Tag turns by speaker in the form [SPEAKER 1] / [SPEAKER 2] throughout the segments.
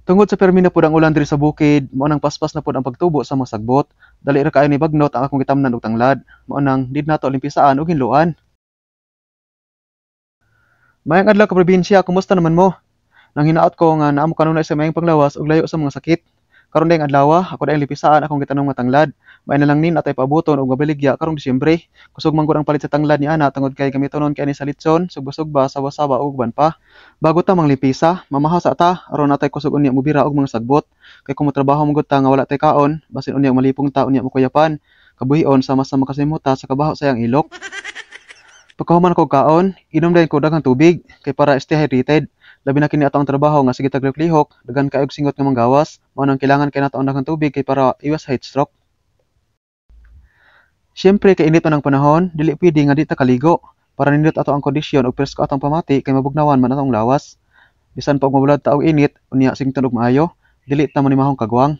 [SPEAKER 1] Tungod sa permi na pud ang ulan diri sa bukid, mao nang paspas na pud ang pagtubo sa mga sagbot. Dali ra kaayo ni bagnot ang akong gitamnan og tanglad. Mao nang did nato limpisaan ug hinloan. Maayong adlaw, kaprobinsya, kumusta naman mo? Nang hinaot ko nga naa mo kanunay sa maayong panglawas ug layo sa mga sakit. Karon dayong adlaw, ako dayong limpisaan akong gitanom nga tanglad. May na lang nin atay paabuton og mabaligya karong Disyembre. Kusog man gud ang palit sa tanglad ni ana tungod kay gamitonon kay ani sa litson, sugba-sugba, sawa-sawa ug uban pa. Bago ta manglimpisa, mamahasa ta aron natay kusog unya mobira og mga sagbot. Kay kung motrabaho man gud ta nga wala tay kaon, basin unya malipong ta unya mokuyapan. Kabuhion sama sa makasimota sa kabaho sa iyang ilok. Pagkahuman ko kaon, inom dayon ko daghang tubig kay para stay hydrated. Labi na kini atong trabaho nga sige tag lihok, daghan kaayo og singot nga manggawas. Mao nang kailangan kay nato ang daghang tubig kay para iwas heat stroke. Siyempre kay init man ang panahon, dili pwede nga di ta kaligo. Para nindot ato ang kondisyon ug presko atong pamati kay mabugnawan man atong lawas. Bisan pa og mabulad ta og init, unya sington og maayo, dili ta manimahong kagwang.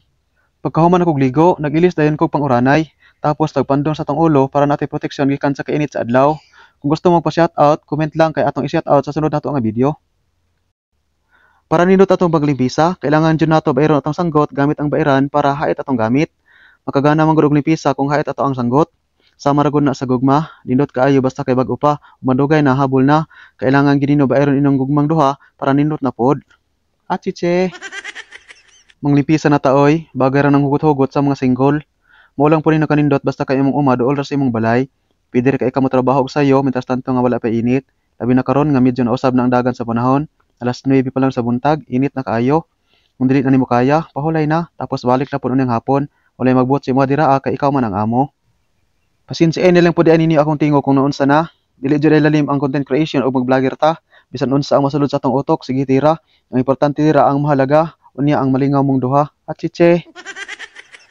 [SPEAKER 1] Pagkahuman akog ligo, nag-ilis dayon kog panguranay, tapos tagpandong sa atong ulo para natay proteksyon gikan sa kainit sa adlaw. Kung gusto mo pa-shoutout, comment lang kay atong i-shoutout sa sunod nato nga video. Para nindot atong paglimpisa, kailangan jud nato bairon atong sanggot gamit ang bairan para hait atong gamit. Makagana man gud og limpisa kung hait ato ang sanggot. Sama ra gud na sa gugma, nindot kaayo basta kay bag-o pa, madugay na habol na. Kailangan gid nimo bairon inyong gugmang duha para nindot na pod. Achiche. Manglimpisa na ta oy, bagay ra nang hugot-hugot sa mga single. Mao lang pud ni nakanindot basta kay imong uma duol ra sa imong balay. Pwede ra kay ka motrabaho og sayo mientras tanto nga wala pa init. Labi na karon nga medyo nausab na ang dagan sa panahon. Alas 9 pa lang sa buntag, init na kaayo. Kung dili na nimo kaya, pahulay na, tapos balik na pud unyang hapon. Walay magbuot sa imo dira kay ikaw man ang amo. Pasensyaen na lang pud diay ninyo akong tingog kung naunsa na. Dili jud ay lalim ang content creation og mag-vlogger ta. Bisan unsa ang masulod sa atong utok, sige tira. Ang importante dira ang mahalaga, unya ang malingaw mong duha. Achiche.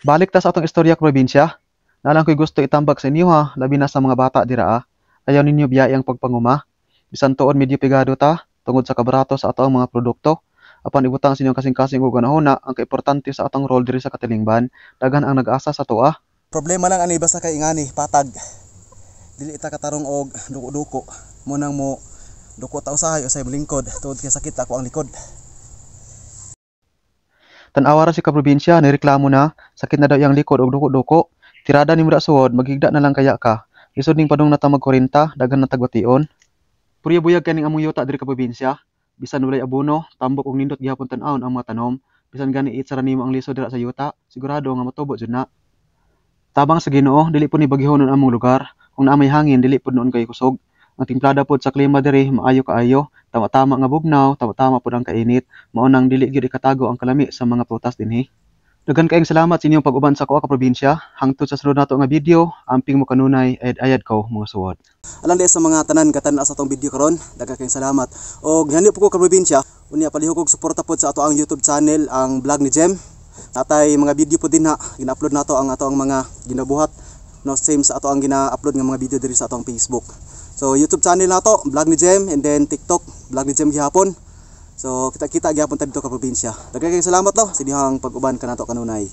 [SPEAKER 1] Balik ta sa atong istorya probinsya. Naa lang ko'y gusto itambak sa inyo ha, labi na sa mga bata dira ah. Ayaw ninyo biyai ang pagpanguma. Bisan tuod medyo pigado ta, tungod sa kabarato sa atoang mga produkto. Apan ibutang sa inyong kasing-kasing ug hunahuna ang kaimportante sa atong role diri sa katilingban. Daghan ang nag-asa sa atoa.
[SPEAKER 2] Problema lang ani basta kay ingani patag. Dili ta katarong og duko-duko. Mo nang mo duko ta usahay usay molingkod tungod kay sakit ako ang likod.
[SPEAKER 1] Tan-awa ra si kaprobinsya, nireklamo na, sakit na daw iyang likod og duko-duko. Tirada nimo da suod, maghigda na lang kaya ka. Lisod ning padung na ta mag-40, daghan na tagwation. Purya buyag kaning among yuta diri kaprobinsya. Bisan walay abono, tambok og nindot gihapon tan-awon ang mga tanom. Bisan gani itsa ra nimo ang liso dira sa yuta, sigurado nga motubo jud na. Tabang sa Ginoo, dili pud ni bagyohonon among lugar. Kung naa may hangin, dili pud nuon kay kusog. Ang timplada pod sa klima diri maayo kaayo, tama-tama nga bugnaw, tama-tama pod ang kainit. Mao nang dili gyud ikatago ang kalami sa mga prutas dinhi. Daghan kaayong salamat sa inyong pag-uban sa akoa, kaprobinsya. Hangtod sa sunod nato nga video, amping mo kanunay, ayad-ayad ko mga suwad.
[SPEAKER 2] Alang diay sa mga tanan katan-aw sa atong video karon, daghan kayong salamat. Og hanyo po ko kaprobinsya, unya palihog og suporta pod sa ato ang YouTube channel, ang Vlog ni Jem. Natay mga video po din ha, gina-upload nato ang ato ang mga ginabuhat, no, same sa ato ang gina-upload nga mga video diri sa atong Facebook. So YouTube channel nato, Vlog ni Jem, and then TikTok, Vlog ni Jem gihapon. So kita-kita gihapon ta dito ka probinsya. Daghan kayong salamat to sa inyong pag-uban kanato kanunay.